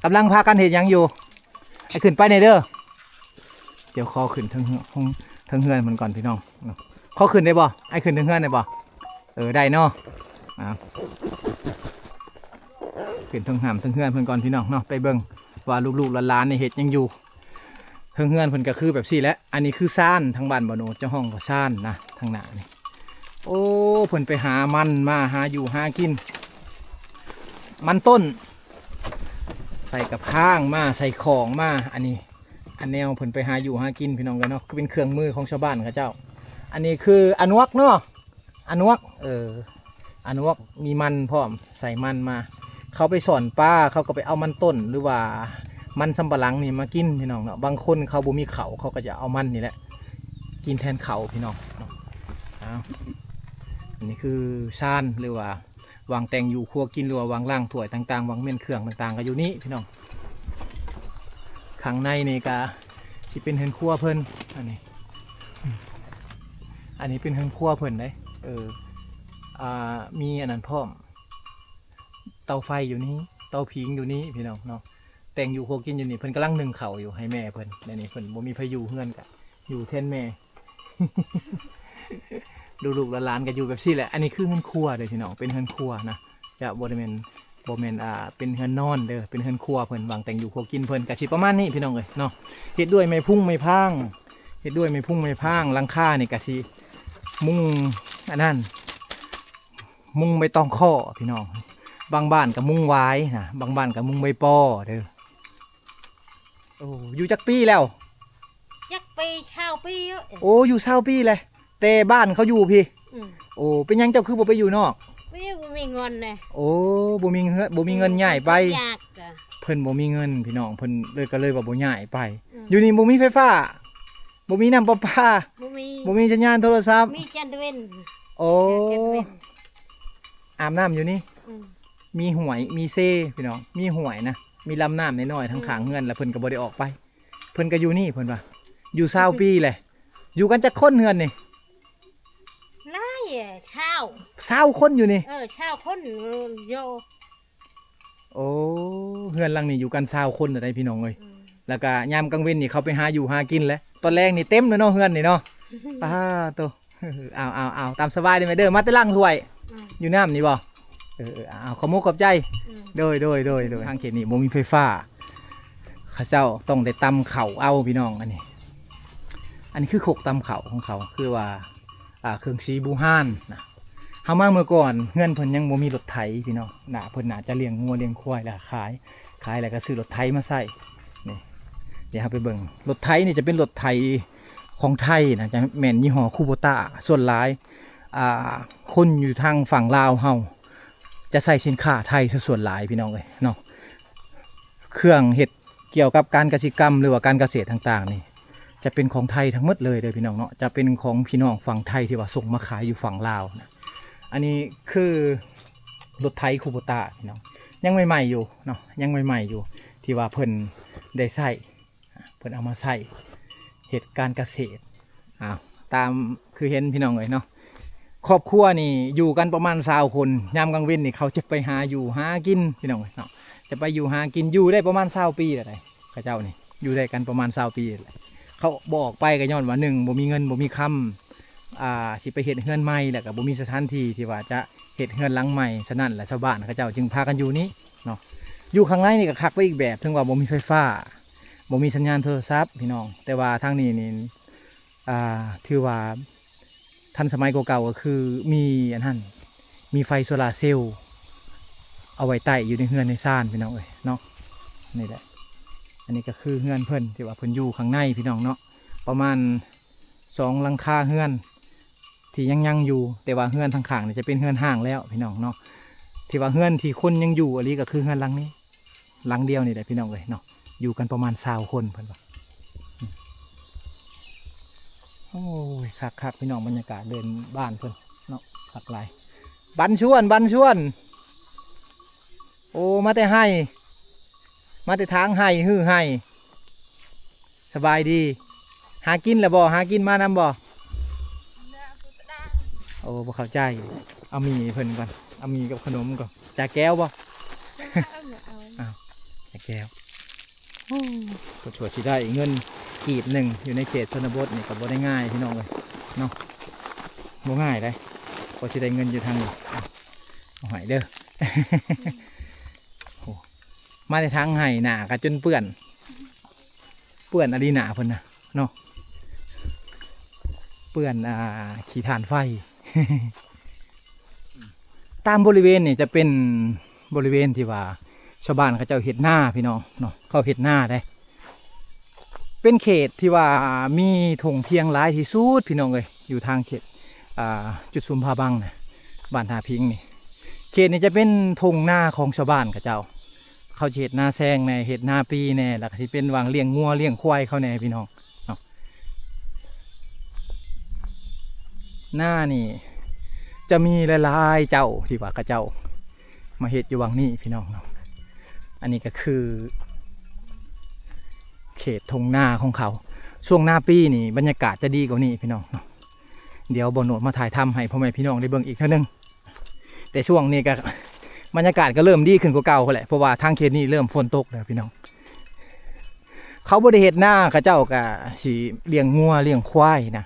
ກຳລັງພາກັນເຮັດຫຍັງຢູ່? ໃຫ້ຂຶ້ນໄປແດ່ເດີ. ດຽວຂໍຂຶ້ນເທິງເຮືອນ ເທິງເຮືອນເພິ່ນກ່ອນພີ່ນ້ອງ. ຂໍຂຶ້ນໄດ້ບໍ່? ອ້າຍຂຶ້ນເທິງເຮືອນໄດ້ບໍ່? ເອີ ໄດ້ເນາະ. ອາ ຂຶ້ນເທິງຫ້າມເທິງເຮືອນເພິ່ນກ່ອນພີ່ນ້ອງເນາະ. ໄປເບິ່ງວ່າລູກໆຫຼານໆນີ້ເຮັດຫຍັງຢູ່. ເທິງເຮືອນເພິ່ນກໍຄືແບບຊີ້ແຫຼະ. ອັນນີ້ຄືຊານ ທາງບ້ານບ່າວໂນດຈະຮ້ອງວ່າຊານນະ ທາງໜ້ານີ້. ໂອ້ ເພິ່ນໄປຫາມັນມາ ຫາຢູ່ຫາກິນ ມັນຕົ້ນ ໃສ່ກະພາງມາ ໃສ່ຂອງມາ. ອັນນີ້ ອັນແນວເພິ່ນໄປຫາຢູ່ຫາກິນພີ່ນ້ອງເອີຍເນາະ ຄືເປັນເຄື່ອງມືຂອງຊາວບ້ານເຂົາເຈົ້າ. ອັນນີ້ຄືອະໜວກເນາະ ອະໜວກ ເອີ ອະໜວກ ມີມັນພ້ອມ ໃສ່ມັນມາ. ເຂົາໄປຊ່ອນປາ ເຂົາກໍໄປເອົາມັນຕົ້ນ ຫຼືວ່າມັນສຳປະຫຼັງນີ້ມາກິນພີ່ນ້ອງເນາະ. ບາງຄົນເຂົາບໍ່ມີເຂົ້າ ເຂົາກໍຈະເອົາມັນນີ້ແຫຼະ ກິນແທນເຂົ້າພີ່ນ້ອງເນາະ. ເອົາ ອັນນີ້ຄືຊານ ຫຼືວ່າວາງແຕ່ງຢູ່ຄົວກິນ ຫຼືວ່າວາງລ້າງຖ້ວຍຕ່າງໆ ວາງມ້ຽນເຄື່ອງຕ່າງໆ ກໍຢູ່ນີ້ພີ່ນ້ອງ. ຂ້າງໃນນີ້ກໍຊິເປັນເຮືອນຄົວເພິ່ນ. ອັນນີ້ ອັນນີ້ເປັນເຮືອນຄົວເພິ່ນເດ້. ເອີ ອ່າ ມີອັນນັ້ນພ້ອມ ເຕົາໄຟຢູ່ນີ້ ເຕົາຜິງຢູ່ນີ້ພີ່ນ້ອງເນາະ. ແຕ່ງຢູ່ຄົວກິນຢູ່ນີ້ ເພິ່ນກຳລັງໜຶ້ງເຂົ້າຢູ່ໃຫ້ແມ່ເພິ່ນ. ດຽວນີ້ເພິ່ນບໍ່ມີໃຜຢູ່ເຮືອນ ກະຢູ່ແທນແມ່. ລູກໆຫຼານໆກໍຢູ່ແບບຊີ້ແຫຼະ. ອັນນີ້ຄືເຮືອນຄົວເດ້ພີ່ນ້ອງ ເປັນເຮືອນຄົວນະ ຈະບໍ່ໄດ້ແມ່ນ ບໍ່ແມ່ນ ອ່າ ເປັນເຮືອນນອນເດີ ເປັນເຮືອນຄົວເພິ່ນ ວາງແຕ່ງຢູ່ຄົວກິນເພິ່ນ ກະຊິປະມານນີ້ພີ່ນ້ອງເອີຍເນາະ. ເຮັດດ້ວຍໄມ້ພຸງໄມ້ພາງ ເຮັດດ້ວຍໄມ້ພຸງໄມ້ພາງ. ຫຼັງຄານີ້ກະຊິມຸງອັນນັ້ນ ມຸງໃບຕອງຄໍ້ພີ່ນ້ອງ. ບາງບ້ານກໍມຸງຫວາຍນະ ບາງບ້ານກໍມຸງໃບປໍເດີ. ໂອ້ ຢູ່ຈັກປີແລ້ວ? ຈັກປີ ຊາວປີຢູ່. ໂອ້ ຢູ່ຊາວປີແລ້ວ ແຕ່ບ້ານເຂົາຢູ່ພີ້. ອືມ ໂອ້ ເປັນຫຍັງເຈົ້າຄືບໍ່ໄປຢູ່ນອກ? ບໍ່ມີເງິນນະ. ໂອ້ ບໍ່ມີເງິນ ບໍ່ມີເງິນ ອືມ ຍ້າຍໄປ. ຍາກກະ ເພິ່ນບໍ່ມີເງິນພີ່ນ້ອງ ເພິ່ນເລີຍ ກໍເລີຍວ່າບໍ່ຍ້າຍໄປ. ອືມ ຢູ່ນີ້ບໍ່ມີໄຟຟ້າ ບໍ່ມີນ້ຳປະປາ ບໍ່ມີ ບໍ່ມີສັນຍານໂທລະສັບ ມີຈັນເວັນ. ໂອ້ ຈັນເວັນ ອາບນ້ຳຢູ່ນີ້. ອືມ ມີຫ້ວຍ ມີເຊພີ່ນ້ອງ ມີຫ້ວຍນະ ມີລຳນ້ຳນ້ອຍໆ ທາງ ອືມ ຂ້າງເຮືອນ ແລ້ວເພິ່ນກໍບໍ່ໄດ້ອອກໄປ ເພິ່ນກໍຢູ່ນີ້ ເພິ່ນວ່າ ຢູ່ຊາວປີແຫຼະ. ຢູ່ກັນຈັກຄົນເຮືອນນີ້? ຫຼາຍ ຊາວ ຊາວຄົນຢູ່ນີ້. ເອີ ຊາວຄົນຢູ່. ໂອ້ ເຮືອນຫຼັງນີ້ຢູ່ກັນຊາວຄົນເລີຍໄດ໋ພີ່ນ້ອງເອີຍ. ອືມ ແລ້ວກະຍາມກາງເວັນນີ້ເຂົາໄປຫາຢູ່ຫາກິນແຫຼະ ຕອນແລງນີ້ເຕັມເລີຍເນາະ ເຮືອນນີ້ເນາະ. ປາໂຕ ເອົາໆໆ ຕາມສະບາຍເດີແມ່ເດີ. ມາແຕ່ລ້າງຖ້ວຍ ອືມ ຢູ່ນ້ຳນີ້ບໍ່? ເອີໆ ເອົາ ຂອບມຸກຂອບໃຈ. ອືມ ໂດຍໆໆໆ. ທາງເຂດນີ້ບໍ່ມີໄຟຟ້າ ເຂົາເຈົ້າຕ້ອງໄດ້ຕຳເຂົ້າເອົາ ພີ່ນ້ອງ. ອັນນີ້ ອັນນີ້ຄືຄົກຕຳເຂົ້າຂອງເຂົາ ຄືວ່າ ອ່າ ເຄື່ອງສີບູຮານນະ. ເຮົາມາເມື່ອກ່ອນ ເຮືອນເພິ່ນຍັງບໍ່ມີລົດໄຖ ພີ່ນ້ອງ. ໜ້າເພິ່ນໜ້າຈະລ້ຽງງົວລ້ຽງຄວາຍ ແລ້ວຂາຍ ຂາຍແລ້ວກໍຊື້ລົດໄຖມາໃຊ້. ນີ້ ດຽວເຮົາໄປເບິ່ງ ລົດໄຖນີ້ຈະເປັນລົດໄຖຂອງໄທນະ ຈະແມ່ນຍີ່ຫໍ້ຄູໂບຕ້າ. ສ່ວນຫຼາຍ ອ່າ ຄົນຢູ່ທາງຝັ່ງລາວເຮົາຈະໃຊ້ສິນຄ້າໄທຊະສ່ວນຫຼາຍ ພີ່ນ້ອງເອີຍເນາະ. ເຄື່ອງເຮັດກ່ຽວກັບການກະສິກຳ ຫຼືວ່າການກະເສດຕ່າງໆນີ້ ຈະເປັນຂອງໄທທັງໝົດເລີຍເດີ ພີ່ນ້ອງເນາະ. ຈະເປັນຂອງພີ່ນ້ອງຝັ່ງໄທທີ່ວ່າສົ່ງມາຂາຍຢູ່ຝັ່ງລາວນະ. ອັນນີ້ຄືລົດໄຖຄູໂບຕ້າ ພີ່ນ້ອງ ຍັງໃໝ່ໆຢູ່ເນາະ ຍັງໃໝ່ໆຢູ່ ທີ່ວ່າເພິ່ນໄດ້ໃຊ້ ເພິ່ນເອົາມາໃຊ້ເຮັດການກະເສດ. ອ້າວ ຕາມຄືເຫັນ ພີ່ນ້ອງເອີຍເນາະ. ຄອບຄົວນີ້ຢູ່ກັນປະມານຊາວຄົນ. ຍາມກາງເວັນນີ້ເຂົາຈະໄປຫາຢູ່ຫາກິນ ພີ່ນ້ອງເອີຍເນາະ ຈະໄປຢູ່ຫາກິນ. ຢູ່ໄດ້ປະມານຊາວປີແລ້ວໃດ ເຂົາເຈົ້ານີ້ ຢູ່ໄດ້ກັນປະມານຊາວປີແລ້ວ. ເຂົາບໍ່ອອກໄປກໍຍ້ອນວ່າ ໜຶ່ງ ບໍ່ມີເງິນບໍ່ມີຄຳ ອ່າ ຊິໄປເຮັດເຮືອນໃໝ່ ແລ້ວກໍບໍ່ມີສະຖານທີ່ທີ່ວ່າຈະເຮັດເຮືອນຫຼັງໃໝ່. ສະນັ້ນແຫຼະ ຊາວບ້ານເຂົາເຈົ້າຈຶ່ງພາກັນຢູ່ນີ້ເນາະ. ຢູ່ຂ້າງໃນນີ້ກໍຄັກໄປອີກແບບ ເຖິງວ່າບໍ່ມີໄຟຟ້າ ບໍ່ມີສັນຍານໂທລະສັບ ພີ່ນ້ອງ ແຕ່ວ່າທາງນີ້ນີ້ ອ່າ ຖືວ່າທັນສະໄໝກວ່າເກົ່າ ກໍຄືມີອັນນັ້ນ ມີໄຟໂຊລາເຊວເອົາໄວ້ໃຕ້ຢູ່ໃນເຮືອນໃນຊານ ພີ່ນ້ອງເອີຍເນາະ. ນີ້ແຫຼະ ອັນນີ້ກໍຄືເຮືອນເພິ່ນ ທີ່ວ່າເພິ່ນຢູ່ຂ້າງໃນ ພີ່ນ້ອງເນາະ. ປະມານສອງຫຼັງຄາເຮືອນທີ່ຍັງໆຢູ່ ແຕ່ວ່າເຮືອນທາງຂ້າງນີ້ຈະເປັນເຮືອນຮ້າງແລ້ວ ພີ່ນ້ອງເນາະ. ທີ່ວ່າເຮືອນທີ່ຄົນຍັງຢູ່ອີ່ຫຼີກໍຄືເຮືອນຫຼັງນີ້ ຫຼັງດຽວນີ້ແຫຼະ ພີ່ນ້ອງເອີຍເນາະ. ຢູ່ກັນປະມານຊາວຄົນ ເພິ່ນວ່າ. ໂອ້ຍ ຄັກໆ ພີ່ນ້ອງ ບັນຍາກາດເດີນບ້ານເພິ່ນເນາະ ຄັກຫຼາຍ. ບັນຊວນ ບັນຊວນ ໂອ້ ມາແຕ່ໄຮ່ ມາແຕ່ທາງໄຮ່ ຮື້ໄຮ່. ສະບາຍດີ. ຫາກິນແລ້ວບໍ່? ຫາກິນມານຳບໍ່? ໂອ້ ບໍ່ເຂົ້າໃຈ. ເອົາໝີ່ເພິ່ນກ່ອນ ເອົາໝີ່ກັບຂະໜົມກ່ອນ. ຈາແກ້ວບໍ່? ເອົາ ຈາແກ້ວ. ໂອ້ ກວ່າຊິໄດ້ເງິນກີບໜຶ່ງ ຢູ່ໃນເຂດຊົນນະບົດນີ້ກໍບໍ່ໄດ້ງ່າຍ ພີ່ນ້ອງເອີຍເນາະ. ບໍ່ງ່າຍເດ້ ກວ່າຊິໄດ້ເງິນຢູ່ທາງນີ້. ເອົາໃຫ້ເດີ. ໂອ້ ມາແຕ່ທາງໄຮ່ ໜ້າກໍຈົນເປື້ອນ ເປື້ອນອີ່ຫຼີໜ້າເພິ່ນນະເນາະ ເປື້ອນ ອ່າ ຂີ້ຖ່ານໄຟ. ຕາມບໍລິເວນນີ້ຈະເປັນບໍລິເວນທີ່ວ່າຊາວບ້ານເຂົາເຈົ້າເຮັດນາ ພີ່ນ້ອງເນາະ ເຂົາເຮັດນາເດ້. ເປັນເຂດທີ່ວ່າມີທົ່ງທຽງຫຼາຍທີ່ສຸດ ພີ່ນ້ອງເອີຍ ຢູ່ທາງເຂດ ອ່າ ຈຸດຊຸມຜາບັງນະ ບ້ານທ່າພິງນີ້. ເຂດນີ້ຈະເປັນທົ່ງນາຂອງຊາວບ້ານເຂົາເຈົ້າ ເຂົາຊິເຮັດນາແຊງແດ່ ເຮັດນາປີແດ່ ແລ້ວກໍຊິເປັນຫວ່າງລ້ຽງງົວລ້ຽງຄວາຍເຂົາແດ່ ພີ່ນ້ອງເນາະ. ນານີ້ຈະມີຫຼາຍໆເຈົ້າທີ່ວ່າເຂົາເຈົ້າມາເຮັດຢູ່ຫວ່າງນີ້ ພີ່ນ້ອງເນາະ. ອັນນີ້ກໍຄືເຂດທົ່ງນາຂອງເຂົາ. ຊ່ວງນາປີນີ້ບັນຍາກາດຈະດີກວ່ານີ້ ພີ່ນ້ອງເນາະ. ດຽວບ່າວໂນດມາຖ່າຍທຳໃຫ້ພໍ່ແມ່ພີ່ນ້ອງໄດ້ເບິ່ງອີກເທື່ອໜຶ່ງ. ແຕ່ຊ່ວງນີ້ກໍບັນຍາກາດກໍເລີ່ມດີຂຶ້ນກວ່າເກົ່າແຫຼະ ເພາະວ່າທາງເຂດນີ້ເລີ່ມຝົນຕົກແລ້ວ ພີ່ນ້ອງ. ເຂົາບໍ່ໄດ້ເຮັດນາ ເຂົາເຈົ້າກໍຊິລ້ຽງງົວລ້ຽງຄວາຍນະ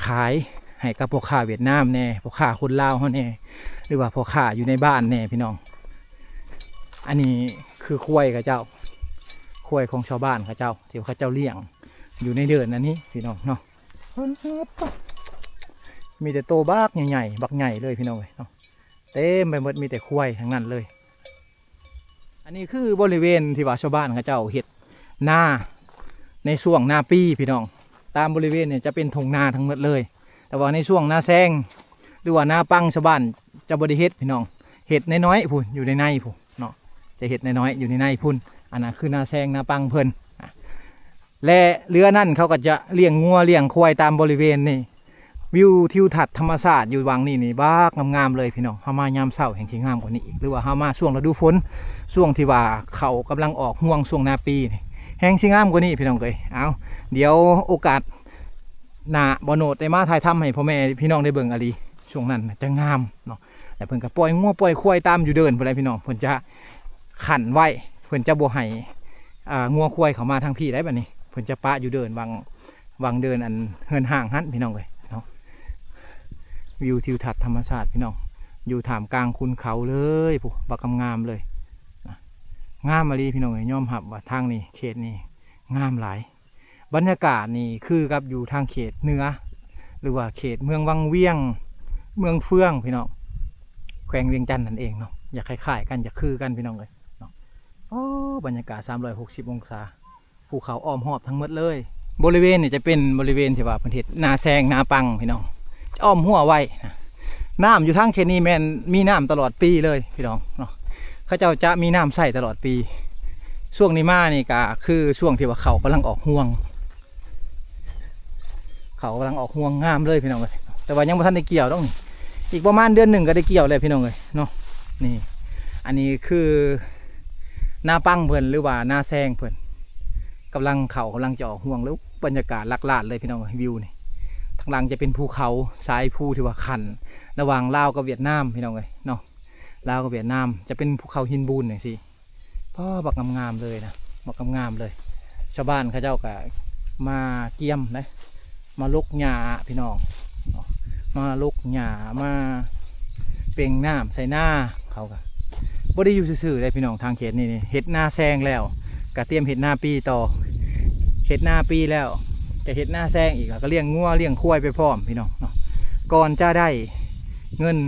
ຂາຍໃຫ້ກັບພໍ່ຄ້າຫວຽດນາມແດ່ ພໍ່ຄ້າຄົນລາວເຮົາແດ່ ຫຼືວ່າພໍ່ຄ້າຢູ່ໃນບ້ານແດ່ ພີ່ນ້ອງ. ອັນນີ້ຄືຄວາຍເຂົາເຈົ້າ ຄວາຍຂອງຊາວບ້ານເຂົາເຈົ້າ ທີ່ເຂົາເຈົ້າລ້ຽງຢູ່ໃນເດີ່ນອັນນີ້ ພີ່ນ້ອງເນາະ. ມີແຕ່ໂຕບັກໃຫຍ່ໆ ບັກໃຫຍ່ເລີຍ ພີ່ນ້ອງເອີຍເນາະ. ເຕັມໄປໝົດ ມີແຕ່ຄວາຍທັງນັ້ນເລີຍ. ອັນນີ້ຄືບໍລິເວນທີ່ວ່າຊາວບ້ານເຂົາເຈົ້າເຮັດນາໃນຊ່ວງນາປີ ພີ່ນ້ອງ. ຕາມບໍລິເວນນີ້ຈະເປັນທົ່ງນາທັງໝົດເລີຍ ແຕ່ວ່າໃນຊ່ວງນາແຊງ ຫຼືວ່ານາປັງ ຊາວບ້ານຈະບໍ່ໄດ້ເຮັດ ພີ່ນ້ອງ. ເຮັດນ້ອຍໆພຸ້ນ ຢູ່ໃນໃນພຸ້ນເນາະ ຈະເຮັດນ້ອຍໆຢູ່ໃນໃນພຸ້ນ. ອັນນັ້ນຄືນາແຊງນາປັງເພິ່ນ ແລະ ເຫຼືອນັ້ນເຂົາກໍຈະລ້ຽງງົວລ້ຽງຄວາຍຕາມບໍລິເວນນີ້. ວິວທິວທັດທຳມະຊາດຢູ່ຫວ່າງນີ້ນີ້ບັກງາມໆເລີຍ ພີ່ນ້ອງ. ເຮົາມາຍາມເຊົ້າແຮ່ງຊິງາມກວ່ານີ້ອີກ ຫຼືວ່າເຮົາມາຊ່ວງລະດູຝົນ ຊ່ວງທີ່ວ່າເຂົ້າກຳລັງອອກຮວງ ຊ່ວງນາປີນີ້ ແຮ່ງຊິງາມກວ່ານີ້ ພີ່ນ້ອງເອີຍ. ເອົາ ດຽວໂອກາດໜ້າ ບ່າວໂນດໄດ້ມາຖ່າຍທຳໃຫ້ພໍ່ແມ່ພີ່ນ້ອງໄດ້ເບິ່ງອີ່ຫຼີ. ຊ່ວງນັ້ນຈະງາມເນາະ. ແລ້ວເພິ່ນກໍປ່ອຍງົວປ່ອຍຄວາຍຕາມຢູ່ເດີ່ນພຸ້ນແຫຼະ ພີ່ນ້ອງ. ເພິ່ນຈະຂັນໄວ້ ເພິ່ນຈະບໍ່ໃຫ້ ອ່າ ງົວຄວາຍເຂົ້າມາທາງພີ້ໄດ໋. ບັດນີ້ເພິ່ນຈະປະຢູ່ເດີ່ນຫວ່າງ ຫວ່າງເດີ່ນອັນເຮືອນຮ້າງຫັ້ນ ພີ່ນ້ອງເອີຍເນາະ. ວິວທິວທັດທຳມະຊາດພີ່ນ້ອງ ຢູ່ທ່າມກາງຂຸນເຂົາເລີຍ ພຸ້ນ ບັກງາມໆເລີຍນະ. ງາມອີ່ຫຼີພີ່ນ້ອງເອີຍ ຍອມຮັບວ່າທາງນີ້ ເຂດນີ້ງາມຫຼາຍ. ບັນຍາກາດນີ້ຄືກັບຢູ່ທາງເຂດເໜືອ ຫຼືວ່າເຂດເມືອງວັງວຽງ ເມືອງເຟືອງພີ່ນ້ອງ ແຂວງວຽງຈັນນັ້ນເອງເນາະ. ຢາກຄ້າຍໆກັນ ຢາກຄືກັນພີ່ນ້ອງເອີຍເນາະ. ໂອ້ ບັນຍາກາດສາມຮ້ອຍຫົກສິບອົງສາ ພູເຂົາອ້ອມຮອບທັງໝົດເລີຍ. ບໍລິເວນນີ້ຈະເປັນບໍລິເວນທີ່ວ່າເພິ່ນເຮັດນາແຊງນາປັງພີ່ນ້ອງ ຈະອ້ອມຮົ້ວໄວ້ນະ. ນ້ຳຢູ່ທາງເຂດນີ້ແມ່ນມີນ້ຳຕະຫຼອດປີເລີຍພີ່ນ້ອງເນາະ ເຂົາເຈົ້າຈະມີນ້ຳໃຊ້ຕະຫຼອດປີ. ຊ່ວງນີ້ມານີ້ກະຄືຊ່ວງທີ່ວ່າເຂົ້າກຳລັງອອກຮວງ ເຂົ້າກຳລັງອອກຮວງງາມເລີຍພີ່ນ້ອງເອີຍ ແຕ່ວ່າຍັງບໍ່ທັນໄດ້ກ່ຽວດອກນີ້ ອີກປະມານເດືອນໜຶ່ງກໍໄດ້ກ່ຽວແລ້ວພີ່ນ້ອງເອີຍເນາະ. ນີ້ ອັນນີ້ຄືນາປັງເພິ່ນ ຫຼືວ່ານາແຊງເພິ່ນ ກຳລັງເຂົ້າ ກຳລັງຈະອອກຮວງເລີຍ. ບັນຍາກາດຫຼັກລ້ານເລີຍພີ່ນ້ອງເອີຍ ວິວນີ້. ທາງຫຼັງຈະເປັນພູເຂົາ ສາຍພູທີ່ວ່າຂັ້ນລະຫວ່າງລາວກັບຫວຽດນາມພີ່ນ້ອງເອີຍເນາະ. ລາວກັບຫວຽດນາມຈະເປັນພູເຂົາຫີນບູນຈັ່ງຊີ້. ປ້າ ບັກງາມໆເລີຍນະ ບັກງາມໆເລີຍ. ຊາວບ້ານເຂົາເຈົ້າກະມາກຽມເດ້ ມາຫຼົກຫຍ້າພີ່ນ້ອງເນາະ ມາຫຼົກຫຍ້າ ມາເປັ່ງນ້ຳໃສ່ນາ. ເຂົາກະບໍ່ໄດ້ຢູ່ຊື່ໆເດ້ພີ່ນ້ອງ ທາງເຂດນີ້ນີ້ ເຮັດນາແຊງແລ້ວກະຕຽມເຮັດນາປີຕໍ່ ເຮັດນາປີແລ້ວກະເຮັດນາແຊງອີກ ແລ້ວກະລ້ຽງງົວລ້ຽງຄວາຍໄປພ້ອມພີ່ນ້ອງເນາະ. ກ່ອນຈະໄດ້ເງິນ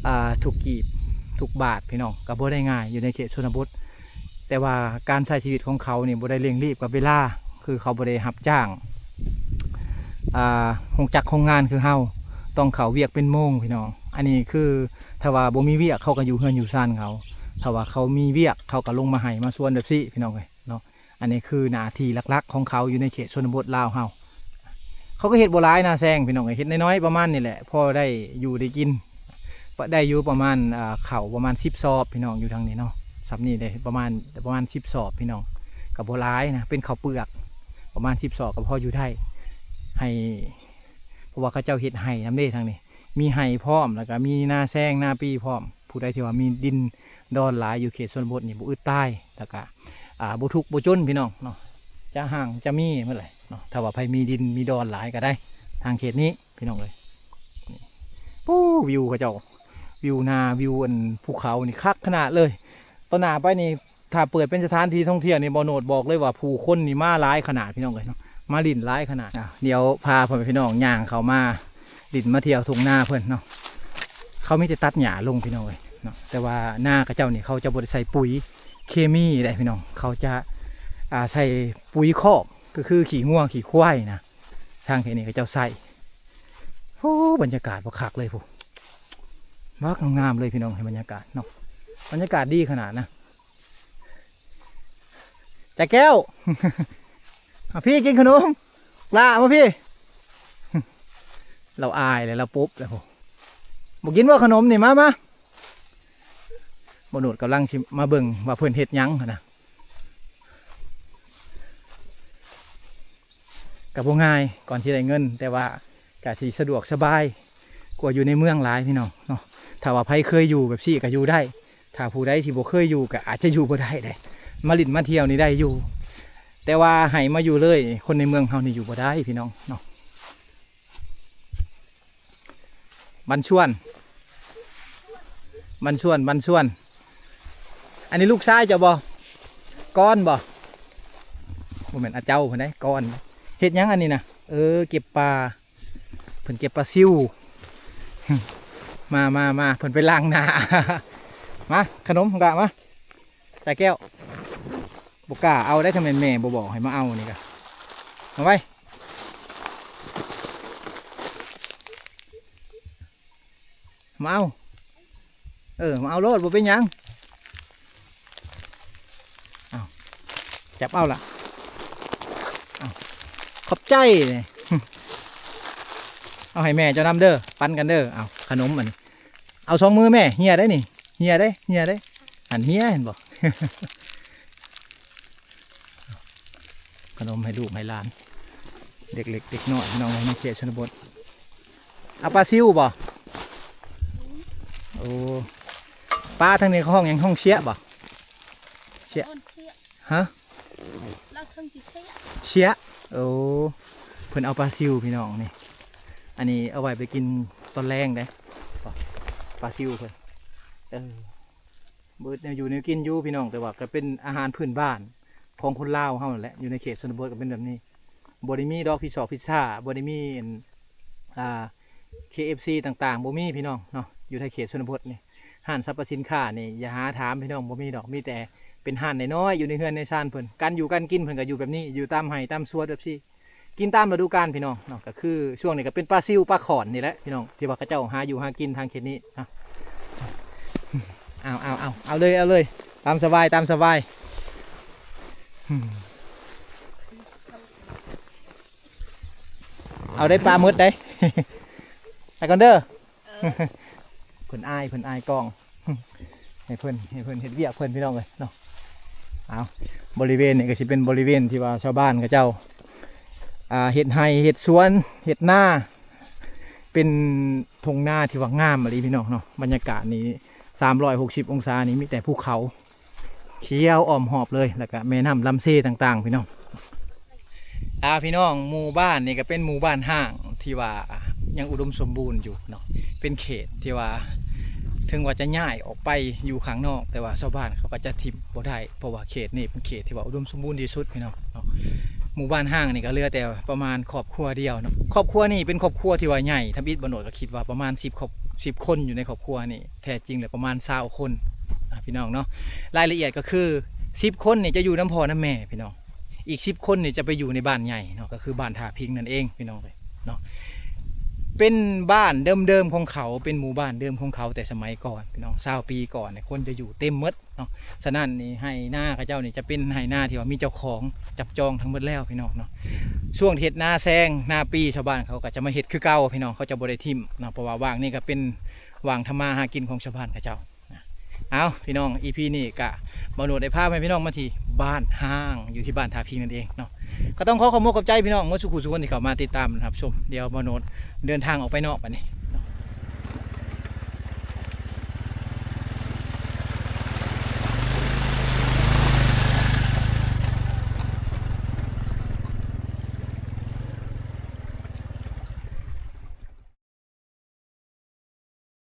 ອ່າ ທຸກກີບທຸກບາດພີ່ນ້ອງ ກໍບໍ່ໄດ້ງ່າຍຢູ່ໃນເຂດຊົນນະບົດ. ແຕ່ວ່າການໃຊ້ຊີວິດຂອງເຂົານີ້ບໍ່ໄດ້ເລັ່ງລີບກັບເວລາ ຄືເຂົາບໍ່ໄດ້ຮັບຈ້າງ ອ່າ ໂຮງຈັກໂຮງງານຄືເຮົາ ຕ້ອງເຂົ້າວຽກເປັນໂມງພີ່ນ້ອງ. ອັນນີ້ຄືຖ້າວ່າບໍ່ມີວຽກ ເຂົາກໍຢູ່ເຮືອນຢູ່ຊານເຂົາ ຖ້າວ່າເຂົາມີວຽກ ເຂົາກໍລົງມາໄຮ່ມາສວນແບບຊີ້ພີ່ນ້ອງເອີຍເນາະ. ອັນນີ້ຄືໜ້າທີ່ຫຼັກໆຂອງເຂົາຢູ່ໃນເຂດຊົນນະບົດລາວເຮົາ. ເຂົາກໍເຮັດບໍ່ຫຼາຍນາແຊງພີ່ນ້ອງເອີຍ ເຮັດນ້ອຍໆປະມານນີ້ແຫຼະ ພໍໄດ້ຢູ່ໄດ້ກິນ ໄດ້ຢູ່ປະມານ ອ່າ ເຂົ້າປະມານສິບສອບພີ່ນ້ອງ ຢູ່ທາງນີ້ເນາະ. ສ່ຳນີ້ໄດ້ປະມານ ປະມານສິບສອບພີ່ນ້ອງ ກໍບໍ່ຫຼາຍນະ ເປັນເຂົ້າເປືອກປະມານສິບສອບ ກໍພໍຢູ່ໄດ້ ໃຫ້ ເພາະວ່າເຂົາເຈົ້າເຮັດໄຮ່ນຳເດ້ທາງນີ້ ມີໄຮ່ພ້ອມ ແລ້ວກໍມີນາແຊງນາປີພ້ອມ. ຜູ້ໃດທີ່ວ່າມີດິນດອນຫຼາຍຢູ່ເຂດຊົນນະບົດນີ້ບໍ່ອຶດຕາຍ ແລ້ວກະ ອ່າ ບໍ່ທຸກບໍ່ຈົນພີ່ນ້ອງເນາະ ຈະຮັ່ງຈະມີໝົດແຫຼະເນາະ ຖ້າວ່າໃຜມີດິນມີດອນຫຼາຍກໍໄດ້ ທາງເຂດນີ້ພີ່ນ້ອງເອີຍ. ໂອ້ ວິວເຂົາເຈົ້າ ວິວນາ ວິວອັນພູເຂົານີ້ຄັກຂະໜາດເລີຍ. ຕໍ່ໜ້າໄປນີ້ ຖ້າເປີດເປັນສະຖານທີ່ທ່ອງທ່ຽວນີ້ ບ່າວໂນດບອກເລີຍວ່າຜູ້ຄົນນີ້ມາຫຼາຍຂະໜາດພີ່ນ້ອງເອີຍເນາະ ມາຫຼິ້ນຫຼາຍຂະໜາດ. ອ່ະ ດຽວພາພໍ່ແມ່ພີ່ນ້ອງຍ່າງເຂົ້າມາຫຼິ້ນມາທ່ຽວທົ່ງນາເພິ່ນເນາະ. ເຂົາມີແຕ່ຕັດຫຍ້າລົງພີ່ນ້ອງເອີຍເນາະ ແຕ່ວ່ານາເຂົາເຈົ້ານີ້ເຂົາຈະບໍ່ໄດ້ໃສ່ປຸ໋ຍເຄມີເດ້ພີ່ນ້ອງ ເຂົາຈະ ອ່າ ໃສ່ປຸ໋ຍຄອກ ກໍຄືຂີ້ງົວຂີ້ຄວາຍນະ ທາງເຂດນີ້ເຂົາເຈົ້າໃສ່. ໂອ້ ບັນຍາກາດບໍ່ຄັກເລີຍພຸ້ນ ບັກງາມເລີຍພີ່ນ້ອງ ໃຫ້ບັນຍາກາດເນາະ ບັນຍາກາດດີຂະໜາດນະ. ຈາແກ້ວ ມາພີ່ກິນຂະໜົມ ຫຼ້າມາພີ່. ລາວອາຍແລ້ວ ລາວປົບແລ້ວ ບໍ່ກິນບໍ່ຂະໜົມນີ້ ມາ ມາ. ບ່າວໂນດກຳລັງຊິມາເບິ່ງວ່າເພິ່ນເຮັດຫຍັງຫັ້ນນະ ກໍບໍ່ງ່າຍກ່ອນຊິໄດ້ເງິນ ແຕ່ວ່າ ກະຊິສະດວກສະບາຍກວ່າຢູ່ໃນເມືອງຫຼາຍພີ່ນ້ອງເນາະ. ຖ້າວ່າໃຜເຄີຍຢູ່ແບບຊີ້ກະຢູ່ໄດ້ ຖ້າຜູ້ໃດທີ່ບໍ່ເຄີຍຢູ່ກະອາດຈະຢູ່ບໍ່ໄດ້ເດ້. ມາຫຼິ້ນມາທ່ຽວນີ້ໄດ້ຢູ່ ແຕ່ວ່າໃຫ້ມາຢູ່ເລີຍ ຄົນໃນເມືອງເຮົານີ້ຢູ່ບໍ່ໄດ້ພີ່ນ້ອງເນາະ. ບັນຊວນ ບັນຊວນ ບັນຊວນ. ອັນນີ້ລູກຊາຍເຈົ້າບໍ່? ກອນບໍ່? ບໍ່ແມ່ນອາເຈົ້າເພິ່ນໃດ໋ ກອນ. ເຮັດຫຍັງອັນນີ້ນະ? ເອີ ເກັບປາ ເພິ່ນເກັບປາຊິວ. ມາ ມາ ມາ ເພິ່ນໄປລ້າງໜ້າ. ມາ ຂະໜົມກະມາ. ສາແກ້ວ ບໍ່ກ້າເອົາໄດ໋ ຖ້າແມ່ນແມ່ບໍ່ບອກໃຫ້ມາເອົານີ້ກະ ມາໄວ ມາເອົາ. ເອີ ມາເອົາໂລດ ບໍ່ເປັນຫຍັງ. ເອົາ ຈັບເອົາລະ ເອົາ ຂອບໃຈ. ເອົາໃຫ້ແມ່ເຈົ້ານຳເດີ ປັນກັນເດີ. ເອົາ ຂະໜົມອັນນີ້ ເອົາສອງມືແມ່ ເຮຍໄດ໋ນີ້ ເຮຍໄດ໋ ເຮຍໄດ໋. ຫັ້ນເຮຍ ເຫັນບໍ່? ຂະໜົມໃຫ້ລູກໃຫ້ຫຼານ ເດັກເລັກເດັກນ້ອຍ ພີ່ນ້ອງ ໃນເຂດຊົນນະບົດ. ເອົາປາຊິວບໍ່? ໂອ້ ປາທາງນີ້ເຂົາຮ້ອງຫຍັງ? ຮ້ອງເຊຍະບໍ່? ເຊຍະ ຮະ? ລາວເທິງຊິເຊຍະ ເຊຍະ. ໂອ້ ເພິ່ນເອົາປາຊິວ ພີ່ນ້ອງ ນີ້ ອັນນີ້ເອົາໄວ້ໄປກິນ ຕອນແລງເດ້ ປາຊິວເພິ່ນ ເອີ ເບິດແນວຢູ່ແນວກິນຢູ່ພີ່ນ້ອງ ແຕ່ວ່າກໍເປັນອາຫານພື້ນບ້ານຂອງຄົນລາວເຮົານັ້ນແຫຼະ ຢູ່ໃນເຂດຊົນນະບົດກໍເປັນແບບນີ້ ບໍ່ໄດ້ມີດອກພິຊອກພິຊາ ບໍ່ໄດ້ມີອັນ ອ່າ ເຄເອັຟຊີຕ່າງໆ ບໍ່ມີພີ່ນ້ອງເນາະ ຢູ່ໃນເຂດຊົນນະບົດນີ້ ຮ້ານສັບພະສິນຄ້ານີ້ຢ່າຫາຖາມພີ່ນ້ອງ ບໍ່ມີດອກ ມີແຕ່ເປັນຮ້ານນ້ອຍໆ ຢູ່ໃນເຮືອນໃນຊານເພິ່ນ ການຢູ່ການກິນເພິ່ນກໍຢູ່ແບບນີ້ ຢູ່ຕາມໄຮ່ຕາມສວນແບບຊີ້ ກິນຕາມລະດູການພີ່ນ້ອງເນາະ ກໍຄືຊ່ວງນີ້ກໍເປັນປາຊິວປາຂອນນີ້ແຫຼະພີ່ນ້ອງ ທີ່ວ່າເຂົາເຈົ້າຫາຢູ່ຫາກິນທາງເຂດນີ້ເນາະ ເອົາ ເອົາ ເອົາ ເອົາເລີຍ ເອົາເລີຍ ຕາມສະບາຍ ຕາມສະບາຍ ເອົາໄດ້ປາໝົດໄດ໋ ໄປກ່ອນເດີ ເອີ ເພິ່ນອາຍ ເພິ່ນອາຍກ້ອງ ໃຫ້ເພິ່ນ ໃຫ້ເພິ່ນເຮັດວຽກເພິ່ນພີ່ນ້ອງເອີຍເນາະ ເອົາ ບໍລິເວນນີ້ກໍຊິເປັນບໍລິເວນທີ່ວ່າຊາວບ້ານເຂົາເຈົ້າ ອ່າ ເຮັດໄຮ່ເຮັດສວນເຮັດນາ ເປັນທົ່ງນາທີ່ວ່າງາມອີ່ຫຼີພີ່ນ້ອງເນາະ ບັນຍາກາດນີ້ສາມຮ້ອຍຫົກສິບອົງສານີ້ມີແຕ່ພູເຂົາ ຂຽວອ້ອມຮອບເລີຍ ແລ້ວກະແມ່ນ້ຳລຳເຊຕ່າງໆ ພີ່ນ້ອງ ອ່າ ພີ່ນ້ອງ ໝູ່ບ້ານນີ້ກໍເປັນໝູ່ບ້ານຮ້າງທີ່ວ່າຍັງອຸດົມສົມບູນຢູ່ເນາະ ເປັນເຂດທີ່ວ່າເຖິງວ່າຈະຍ້າຍອອກໄປຢູ່ຂ້າງນອກ ແຕ່ວ່າຊາວບ້ານເຂົາກໍຈະຖິ້ມບໍ່ໄດ້ ເພາະວ່າເຂດນີ້ເປັນເຂດທີ່ວ່າອຸດົມສົມບູນທີ່ສຸດ ພີ່ນ້ອງເນາະ ໝູ່ບ້ານຮ້າງນີ້ກໍເຫຼືອແຕ່ປະມານຄອບຄົວດຽວເນາະ ຄອບຄົວນີ້ເປັນຄອບຄົວທີ່ວ່າໃຫຍ່ ທຳອິດບ່າວໂນດກໍຄິດວ່າປະມານສິບຄອບ ສິບຄົນຢູ່ໃນຄອບຄົວນີ້ ແທ້ຈິງແລ້ວປະມານຊາວຄົນ ອ່າ ພີ່ນ້ອງເນາະ ລາຍລະອຽດກໍຄືສິບຄົນນີ້ຈະຢູ່ນຳພໍ່ນຳແມ່ພີ່ນ້ອງ ອີກສິບຄົນນີ້ຈະໄປຢູ່ໃນບ້ານໃຫຍ່ເນາະ ກໍຄືບ້ານທ່າພິງນັ້ນເອງພີ່ນ້ອງເອີຍເນາະ ເປັນບ້ານເດີມໆຂອງເຂົາ ເປັນໝູ່ບ້ານເດີມຂອງເຂົາແຕ່ສະໄໝກ່ອນພີ່ນ້ອງ ຊາວປີກ່ອນນີ້ຄົນຈະຢູ່ເຕັມໝົດເນາະ ສະນັ້ນນີ້ໄຮ່ນາເຂົາເຈົ້ານີ້ຈະເປັນໄຮ່ນາທີ່ວ່າມີເຈົ້າຂອງຈັບຈອງທັງໝົດແລ້ວພີ່ນ້ອງເນາະ ຊ່ວງທີ່ເຮັດນາແຊງນາປີ ຊາວບ້ານເຂົາກໍຈະມາເຮັດຄືເກົ່າພີ່ນ້ອງ ເຂົາຈະບໍ່ໄດ້ຖິ້ມເນາະ ເພາະວ່າຫວ່າງນີ້ກໍເປັນຫວ່າງທຳມາຫາກິນຂອງຊາວບ້ານເຂົາເຈົ້າ ເອົາ ພີ່ນ້ອງ ອີພີນີ້ກະບ່າວໂນດໄດ້ພາໃຫ້ພີ່ນ້ອງມາທີ່ບ້ານຮ້າງ ຢູ່ທີ່ບ້ານທ່າພິງນັ້ນເອງເນາະ ກໍຕ້ອງຂໍຂອບອົກຂອບໃຈພີ່ນ້ອງໝົດສູ່ຜູ້ສູ່ຄົນທີ່ເຂົ້າມາຕິດຕາມຮັບຊົມ ດຽວບ່າວໂນດເດີນທາງອອກໄປນອກບັດນີ້